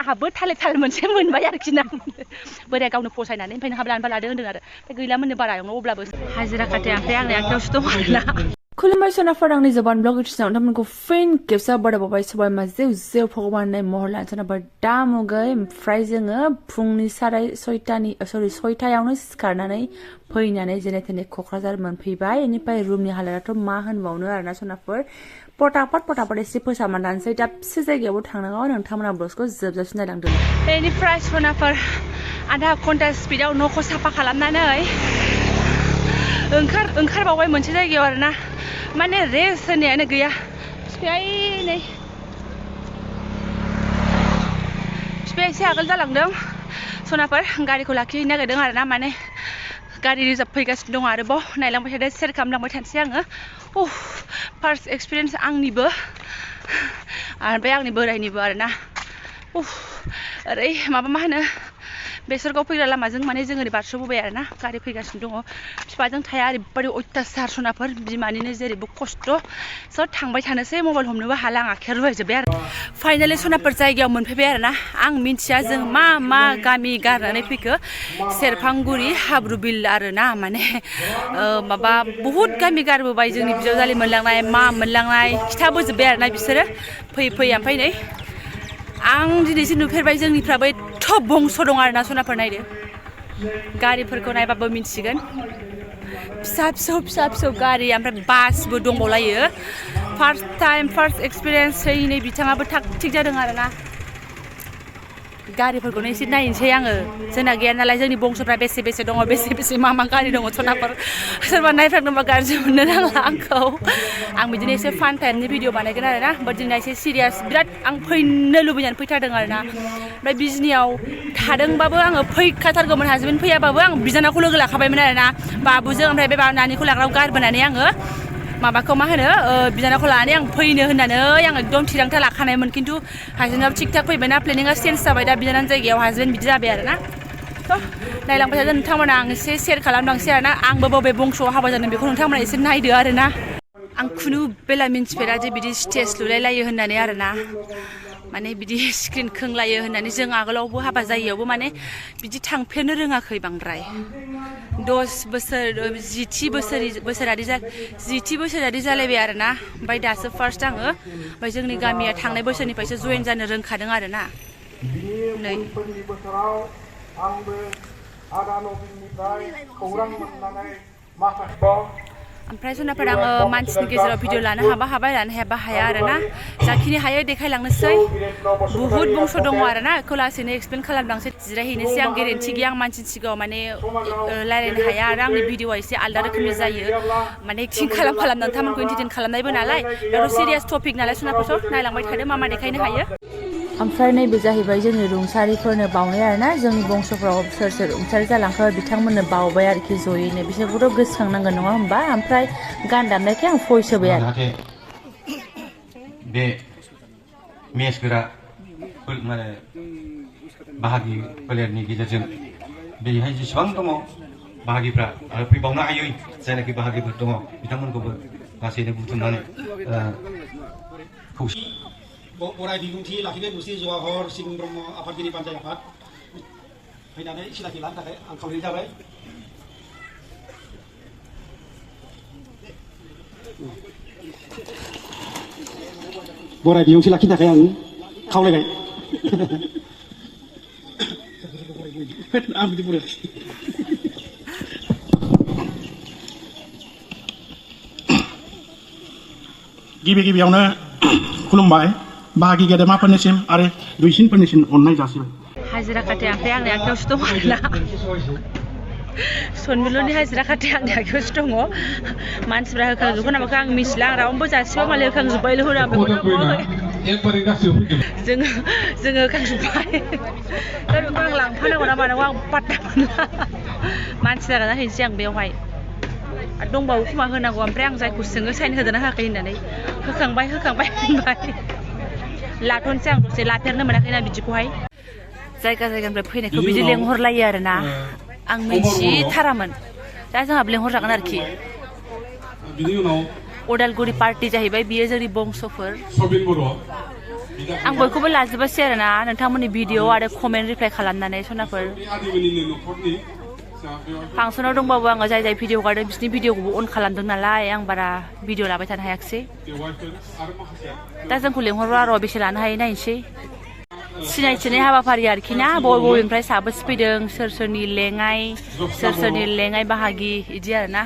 आंहाबो थालिर मोनसे मोनबाय आरोखि ना बोराया गावनो फसायनानै ओमफ्राय नोंहाबो लानो लादो होन्दों आरो ओमफ्राय गैला मोननो बारायावनो अब्लाबो हाजिरा खाथाया ओमफ्राय आंनि आखायावसो दं आरोना खुलुमबाय सोनाफोर आंनि जबान ब्लग इउटिउबआव नोंथांमोनखौ फिन खेबसे बरायबावबाय सबाय मा जेव जेव भगबाननि महर लानो सोनाफोर दा मुगै ओमफ्राय जोङो फुंनि 6:30यावनो सिखारनानै फैनानै जेने थेने क'क्राझार मोनफैबाय बेनिफ्राय रुमनि हालोदाथ' मा होनबावनो आरोना सोनाफोर पटापट एसे फोसाबना दानसै दाबसे जायगायावबो थांनांगौ नोंथांमोना ब्लगखौ जोबजासिम नायलांदो बेनिफ्राय सोनाफोर आधा घन्टा स्पिडआव न'खौ साफा खालामनानै ओंखारबावबाय मोनसे जायगायाव आरोना माने रेस्ट होनायानो गैया बिफाया एसे आगोल जालांदों सनाफोर गारिखौ लाखिहैनो नागिरदों आरोना माने गारि रिजार्भ फैगासिनो दं आरोबाव नायलांबाय थादों सेयार खालामलांबाय थानोसै आङो फार्स्ट एक्सपिरियेन्स आंनिबो ओमफ्राय आंनि बोरायनिबो आरोना ओरै माबा मा होनो बेसरगाव फैग्रा लामाजों माने जों ओरै बारस'बोबाय आरोना गारि फैगासिनो दङ बिफाजों थाया ओरैबायदि अयथासार सनाफोर बिमानिनो जेरैबो खस्थ' स' थांबाय थानोसै मबाइल हमनोबो हाला आं आखाइया रुवायजोब्बाय आरो फाइनालि सनाफोर जायगायाव मोनफैबाय आरोना आं मिन्थिया जों मा गामि गारनानै फैखो सेरफांगुरि हाब्रुबिल आरोना माने माबा बहुद गामि गारबोबाय जोंनि बिजावजालि मोनलांनाय मा मोनलांनाय खिथाबोजोब्बाय आरोना बिसोरो फैयै ओमफ्राय नै आं दिनैसो नुफेरबाय जोंनिफ्राबो एथ' बंस' दं आरोना सनाफोर नायदो गारिफोरखौ नायबाबो मिन्थिगोन फिसा फिसौ गारि ओमफ्राय बासबो दंबावलायो फार्स्ट एक्सपिरियेन्स नै बिथाङाबो थाग थिग जादों आरोना गारिफोरखौनो एसे नायनोसै आङो जोंना गैया नालाय जोंनि बंस'फ्रा बेसे दङ बेसे मा गारि दङ सनाफोर सोरबा नायफ्रांदोंबा गाज्रि मोननो नांला आंखौ आं बिदिनो एसे फान टाइमनि भिडिअ बानायगोन आरोना बाट दिनै एसे सिरियास बिराद आं फैनो लुबैनानै फैथारदों आरोना ओमफ्राय बिजनियाव थादोंबाबो आङो फैखाथारगौमोन हासबेन्ड फैयाबाबो आं बिनानावखौ लोगो लाखाबायमोन आरोना बाबुजों ओमफ्राय बे नानिखौ लाग्रायाव गारबोनानै आङो माबाखौ मा होनो बिनानावखौ लानानै आं फैनो होननानै आं एकदम थिरांथा लाखानायमोन खिन्थु हासबेन्डआबो थिग थाक फैबायना प्लेनिङा चेन्ज जाबाय दा बिनानावनि जायगायाव हासबेन्ड बिदि जाबाय आरोना नायलांबाय थादों नोंथांमोना आं एसे सेयार खालामलांसै आरोना आंबो बबे बंस'आव हाबा जादों बेखौ नोंथांमोना एसे नायदो आरोना आं खुनु बेला मिन्थिफेरा जे बिदि स्टेज लुलायलायो होननानै आरोना माने बिदि स्क्रिन खोंलायो होननानै जों आगोलावबो हाबा जायैयावबो माने बिदि थांफेरनो रोङाखै बांद्राय 10 बोसोर 10 बोसोरारि जालायबाय आरोना ओमफ्राय दासो फार्स्ट आङो ओमफ्राय जोंनि गामिया थांनाय बोसोरनिफ्रायसो जयेन जानो रोंखादों आरोना नै ओमफ्राय सनाफोर आङो मानसिनि गेजेराव भिडिअ लानो हाबाय लानो हाया आरोना जाखिनि हायो देखायलांनोसै बुहुद बंस' दङ आरोना बेखौ लासैनो एक्सप्लेन खालामलांसै जिरायहैनोसै आं गेरेन्थि गैया आं मानसिनि सिगाङाव माने रायलायनो हाया आरो आंनि भिडिअआ एसे आलदा रोखोमनि जायो माने एक्टिं खालाम नोंथांमोनखौ इन्टारटेन खालामनायबो नालाय बेथ' सिरियास टपिक नालाय सनाफोर नायलांबाय थादो मा देखायनो हायो ओमफ्राय नैबे जाहैबाय जोंनि रुंसारिफोरनो बावनाय आरोना जोंनि बंस'फ्राव सोर रुंसारि जालांखो बिथांमोननो बावबाय आरोखि जयैनो बिसोरखौथ' गोसोखांनांगोन नङा होमबा ओमफ्राय गान दामनायखाय आं भइस होबाय आरो बे मेसगोरा माने बाहागि फोलेरनि गेजेरजों बेहाय जेसेबां दङ बाहागिफ्रा आरो फैबावनो हायै जायनाखि बाहागिफोर दङ बिथांमोनखौबो लासैनो बुथुमनानै खौसे अराय बिबुंथि लाखिनाय मुस्रि जवाहर सिं ब्रह्म आफादगिरि बानजाय आफाद फैनानै सिनाखि लानो थाखाय आं खावलायनाय जाबाय बराय बिबुंथि लाखिनो थाखाय आं खावलायबाय आं बिदि बुंनो गिबियावनो खुलुमबाय बाहागि गेदेमाफोरनिसिम आरो दुइसिनफोरनिसिम अननाय जासिबाय हाजिरा खाथाया ओमफ्राय आंनि आखायावसो दं आरोना सनमिलुनि हाजिरा खाथाया आंनि आखायावसो दङ मानसिफ्रा होखांजोबगोन नामाखौ आं मिथिला आं रावनोबो जासिबा मालाय होखांजोब्बायल' होनो आं बेखौनो जोङो होखांजोब्बाय दा बेखौ आं लांफानांगौ ना मानांगौ आं पात्ता मोनला मानसि जाना हैनोसै आं बेवहाय आरो दंबावो खोमा होनांगौ ओमफ्राय आं जायखौ सोङो साइन होदोंना होआखै होननानै होखांबाय होनबाय लाथ'नोसै आं दसे लाफेरनो मोनाखैना बिदिखौहाय जायगानिफ्राय फैनायखौ बिदि लेंहरलायो आरोना आं मिथिथारामोन दा जोंहाबो लेंहरजागोन आरोखि उदालगुरि पार्टि जाहैबाय बियो जोंनि बंस'फोर आं बयखौबो लाजोबासै आरोना नोंथांमोननि भिडिअ आरो कमेन्ट रिप्लाइ खालामनानै सनाफोर फांसनाव दंबाबो आङो जाय जाय भिडिअ हगारदों बिसोरनि भिडिअखौबो अन खालामदों नालाय आं बारा भिडिअ लाबाय थानो हायाखिसै दा जोंखौ लेंहरबा र' बेसे लानो हायो नायनोसै सिनायथिनाय हाबाफारि आरोखि ना बबे बबेनिफ्राय साबेसे फैदों सोर सोरनि लेङाइ बाहागि इदि आरोना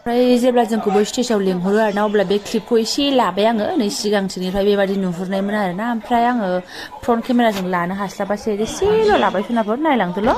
ओमफ्राय जेब्ला जोंखौबो स्टेजाव लेंहरो आरोना अब्ला बे क्लिपखौ एसे लाबाय आङो नै सिगांथिनिफ्राय बेबायदि नुहुरनायमोन आरोना ओमफ्राय आङो फ्रन्ट केमेराजों लानो हास्लाबासै एसेल' लाबाय सनाफोर नायलांदोल'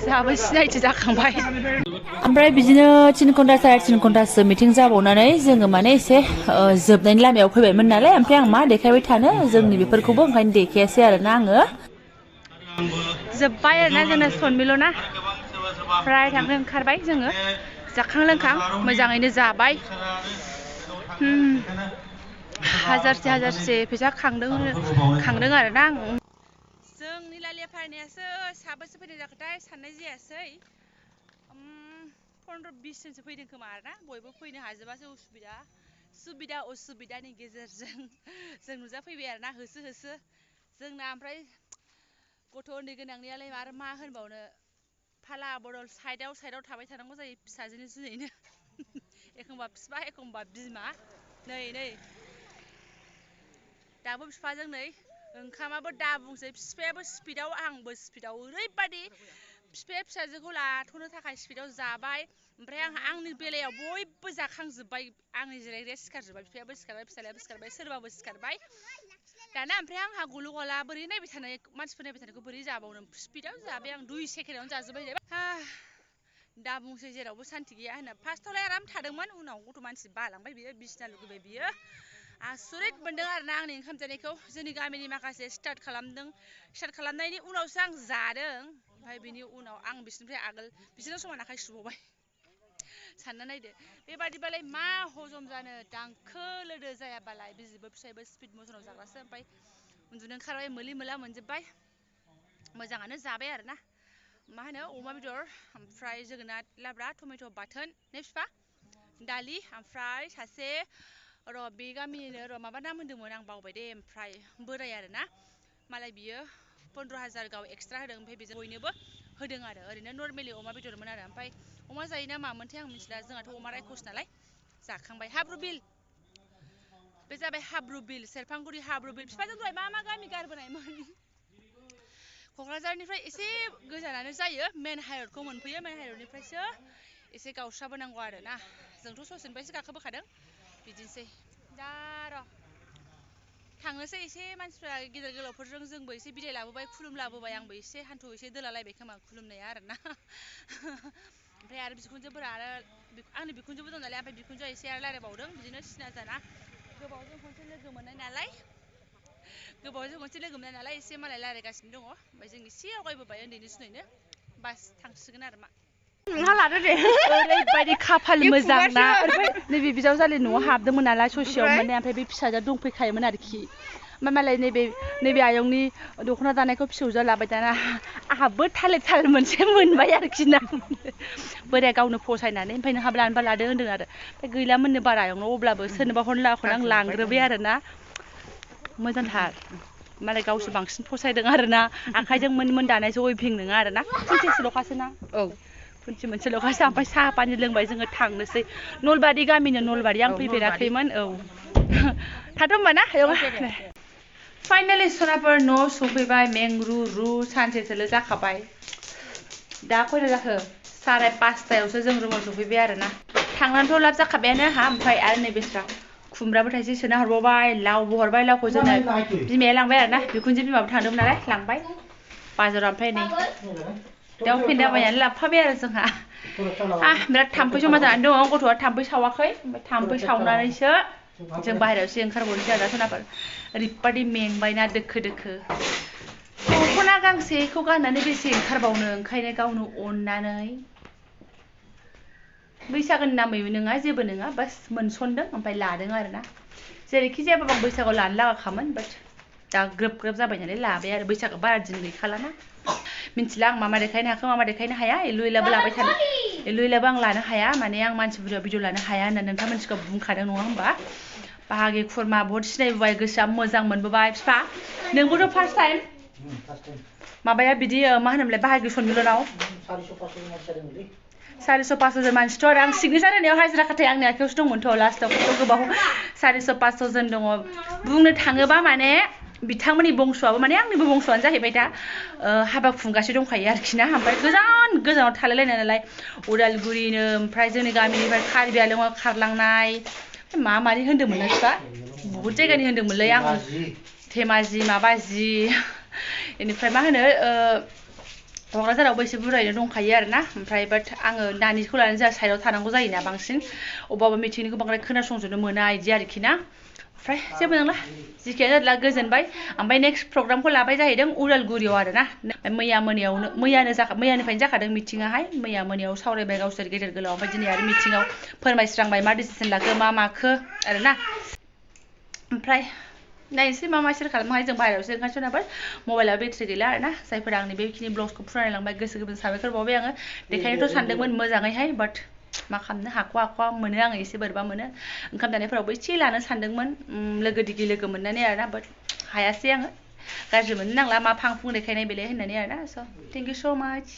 जोंहाबो सिनायथि जाखांबाय ओमफ्राय बिदिनो 3 घन्टा 3.5 घन्टासो मिटिं जाबावनानै जोङो माने एसे जोबनायनि लामायाव फैबायमोन नालाय ओमफ्राय आं मा देखायबाय थानो जोंनि बेफोरखौबो ओंखायनो देखायासै आरोना आङो जोब्बाय आरोना जोंना सनमिलना ओमफ्राय थांनो ओंखारबाय जोङो जाखां लोंखां मोजाङैनो जाबाय हाजारसे फैसा खांदों आरोना आं जोंनि लालिया फारनायासो साबेसे फैदों जाखोथाय साननाय जायासै 15-20 जनसो फैदों खोमा आरोना बयबो फैनो हाजोबासै उसुबिदानि गेजेरजों जों नुजाफैबाय आरोना होसो जोंना ओमफ्राय गथ' उन्दै गोनांनियालाय आरो मा होनबावनो फाला बदल साइडआव थाबाय थानांगौ जायो फिसाजोनि जुनैनो एखमबा बिफा एखमबा बिमा नै दाबो बिफाजों नै ओंखामाबो दा बुंसै बिफायाबो स्पिडआव आंबो स्पिडआव ओरैबायदि बिफाया फिसाजोखौ लाथ'नो थाखाय स्पिडआव जाबाय ओमफ्राय आंनि बेलायाव बयबो जाखांजोब्बाय आंनि जिरायग्राया सिखारजोब्बाय बिफायाबो सिखारबाय फिसालायाबो सिखारबाय सोरबाबो सिखारबाय दाना ओमफ्राय आंहा गलु गला बोरै नायबाय थानाय मानसिफोर नायबाय थानायखौ बोरै जाबावनो स्पिडआव जाबाय आं 2 सेकेन्डआवनो जाजोब्बाय दा बुंसै जेरावबो सान्ति गैया होनना फार्स्टआवलाय आराम थादोंमोन उनाव गथ' मानसि बालांबाय बियो बिसिना लुगैबाय बियो आसरित मोनदों आरोना आंनि ओंखाम जानायखौ जोंनि गामिनि माखासे स्टार्ट खालामनायनि उनावसो आं जादों ओमफ्राय बिनि उनाव आं बिसोरनिफ्राय आगोल बिसोरजों समान आखाइ सुबावबाय सानना नायदो बेबादिबालाय मा हजम जानो दांखो लोदो जायाबालाय बिजिबो फिसायबो स्पिड मसनाव जाग्रासो ओमफ्राय उन्दुनो ओंखारबाय मोलि मोला मोनजोब्बाय मोजाङानो जाबाय आरोना मा होनो अमा बेदर ओमफ्राय जोगोनार लाब्रा टमेट' बाथोन ने बिफा दालि ओमफ्राय सासे बे गामिनिनो माबा नाम होन्दोंमोन आं बावबाय दे ओमफ्राय बोराय आरोना मालाय बियो 15,000 गाव एक्सट्रा होदों ओमफ्राय बेजों बयनोबो होदों आरो ओरैनो नर्मेलि अमा बेदरमोन आरो ओमफ्राय अमा जायो ना मामोनथाय आं मिथिला जोंहाथ' अमा रायखस नालाय जाखांबाय हाब्रु बिल बे जाबाय हाब्रु बिल सेरफांगुरि हाब्रु बिल बिफाजों दहाय मा गामि गारबोनायमोन क'क्राझारनिफ्राय एसे गोजानानो जायो मेन हाइरडखौ मोनफैयो मेन हाइरडनिफ्रायसो एसे गावस्राबोनांगौ आरोना जोंथ' ससेनिफ्रायसो गाखोबोखादों बिदिनोसै दा र' थांनोसै एसे मानसिफ्रा गेदेर गोलावफोरजों जोंबो एसे बिदाय लाबोबाय खुलुमलाबोबाय आंबो एसे हान्थु एसे दोलालायबाय खोमा खुलुमनाया आरोना ओमफ्राय आरो बिखुनजोफोरा आरो आंनि बिखुनजोबो दं नालाय ओमफ्राय बिखुनजोआ एसे आरो रायलायबावदों बिदिनो सिना जाना गोबावजों खनसे लोगो मोननाय नालाय एसे मालाय रायलायगासिनो दङ ओमफ्राय जों एसे आवगायबोबाय उन्दैनि जुनैनो बास थांसिगोन आरो मा नोंहा लादो दे ओरैबायदि खाफाल मोजां ना नैबे बिजावजालि न'आव हाबदोंमोन नालाय ससेयाव माने ओमफ्राय बे फिसाजोआ दंफैखायोमोन आरोखि ओमफ्राय मालाय नैबे आयंनि दख'ना दानायखौ फिसौजोआ लाबाय दाना आंहाबो थालिर मोनसे मोनबाय आरोखि ना बोराया गावनो फसायनानै ओमफ्राय नोंहाबो लानोबा लादो होन्दों आरो ओमफ्राय गैलामोननो बारा आयंनाव अब्लाबो सोरनोबा हरनो लागाखौनो आं लांग्रोबाय आरोना मोजांथार मालाय गावसो बांसिन फसायदों आरोना आखाइजों मोन दानायसो वेभिं नङा आरोना खुन्थिसेल'खासो ना खुन्थि मोनसेल'खासो ओमफ्राय साहा पानि लोंबाय जोङो थांनोसै नलबारि गामिनो नलबारि आं फैफेराखैमोन थाथ' होमबा ना फाइनालि सनाफोर न' सफैबाय मेंरु सानसेसोल' जाखाबाय दा खयथा जाखो 5:30 जों रुमाव सफैबाय आरोना थांनानैथ' लाब जाखाबायानो आंहा ओमफ्राय आरो नैबेस्रा खुमब्राबो थाइसे सोना हरबावबाय लावबो हरबाय लावखौ जोंनो बिमाया लांबाय आरोना बिखुनजो बिमाबो थांदोंमोन नालाय लांबाय बाजाराव ओमफ्राय नै दाउ फेन्दा बायनानै लाबोफाबाय आरो जोंहा बिराद थाम्फै जमा जानानै दङ गथ'आ थाम्फै सावाखै ओमफ्राय थाम्फै सावनानैसो जों बाहेरायावसो ओंखारबावनोसै आरोना सनाफोर ओरैबादि मेंबायना दोखो दख'ना गांसेखौ गाननानै बेसे ओंखारबावनो ओंखायनो गावनो अननानै बैसागोनि नामै नङा जेबो नङा बास मोनसनदों ओमफ्राय लादों आरोना जेरैखि जायाबाबो आं बैसागोआव लानो लागाखामोन बाट दा ग्रोब जाबाय नालाय लाबाय आरो बैसागो बारा दिन गैखालाना मिथिला आं मा देखायनो हाखो मा देखायनो हाया एलु एलाबो लुइलाबो आं लानो हाया माने आं मानसिफोरजों भिडिअ लानो हाया होननानै नोंथां मोनसिखौ बुंखादों नङा होमबा बाहागि खुरमा बहुत सिनायबोबाय गोसोआ मोजां मोनबोबाय फिफा नोंबोथ' फार्स्ट टाइम माबाया बिदि मा होनोमोनलाय बाहागि सनमिलनाव 400-500 जन मानसिथ' आरो आं सिगनेसार होनायाव हाजिरा खाथाय आंनि आखायावसो दंमोनथ' लास्टाव खथ' गोबाव 400-500 जन दङ बुंनो थाङोबा माने बिथांमोननि बंस'आबो माने आंनिबो बंस'आनो जाहैबाय दा हाबा खुंगासिनो दंखायो आरोखि ना ओमफ्राय गोजानाव थालायलायनाय नालाय उदालगुरिनो ओमफ्राय जोंनि गामिनिफ्राय कार्बि आंलंआव खारलांनाय मारै होन्दोंमोन बिफा बहुत जायगानि होन्दोंमोनलै आं धेमाजि माबाजि बेनिफ्राय मा होनो क'क्राझारावबो एसे बुरजायैनो दंखायो आरोना ओमफ्राय बाट आङो दानिखौ लानानै जोंहा साइडआव थानांगौ जायोना बांसिन अबेबा मिथिंनिखौ बांद्राय खोनासंजोबनो मोना इदि आरोखि ना ओमफ्राय जेबो नंला जिखियानो जादोला गोजोनबाय ओमफ्राय नेक्स्ट प्रग्रामखौ लाबाय जाहैदों उदालगुरियाव आरोना मैयानिफ्रायनो जाखादों मिटिङाहाय मैया मोनायाव सावरायबाय गावसोर गेदेर गोलाव ओमफ्राय दिनै आरो मिटिङाव फोरमायस्रांबाय मा डिसिसन लाखो मा माखो आरोना ओमफ्राय नायनोसै मा सेयार खालामनो जों बाहेरायावसो ओंखारनो सोनाबाय मबाइला बेटारि गैला आरोना जायफोरा आंनि बेखिनि ब्लग्सखौ फरायलांबाय गोसो गोरबोजों साबायखर बावबाय आङो देखायनोथ' सानदोंमोन मोजाङैहाय बाट मा खालामनो हाख'वा मोनो आङो एसे बोरैबा मोनो ओंखाम जानायफोरावबो एसे लानो सानदोंमोन लोगो दिगि लोगो मोननानै आरोना बाट हायासै आङो गाज्रि मोननो नांला मा फां फुं देखायनाय बेलाय होननानै आरोना स' थेंक इउ स' माच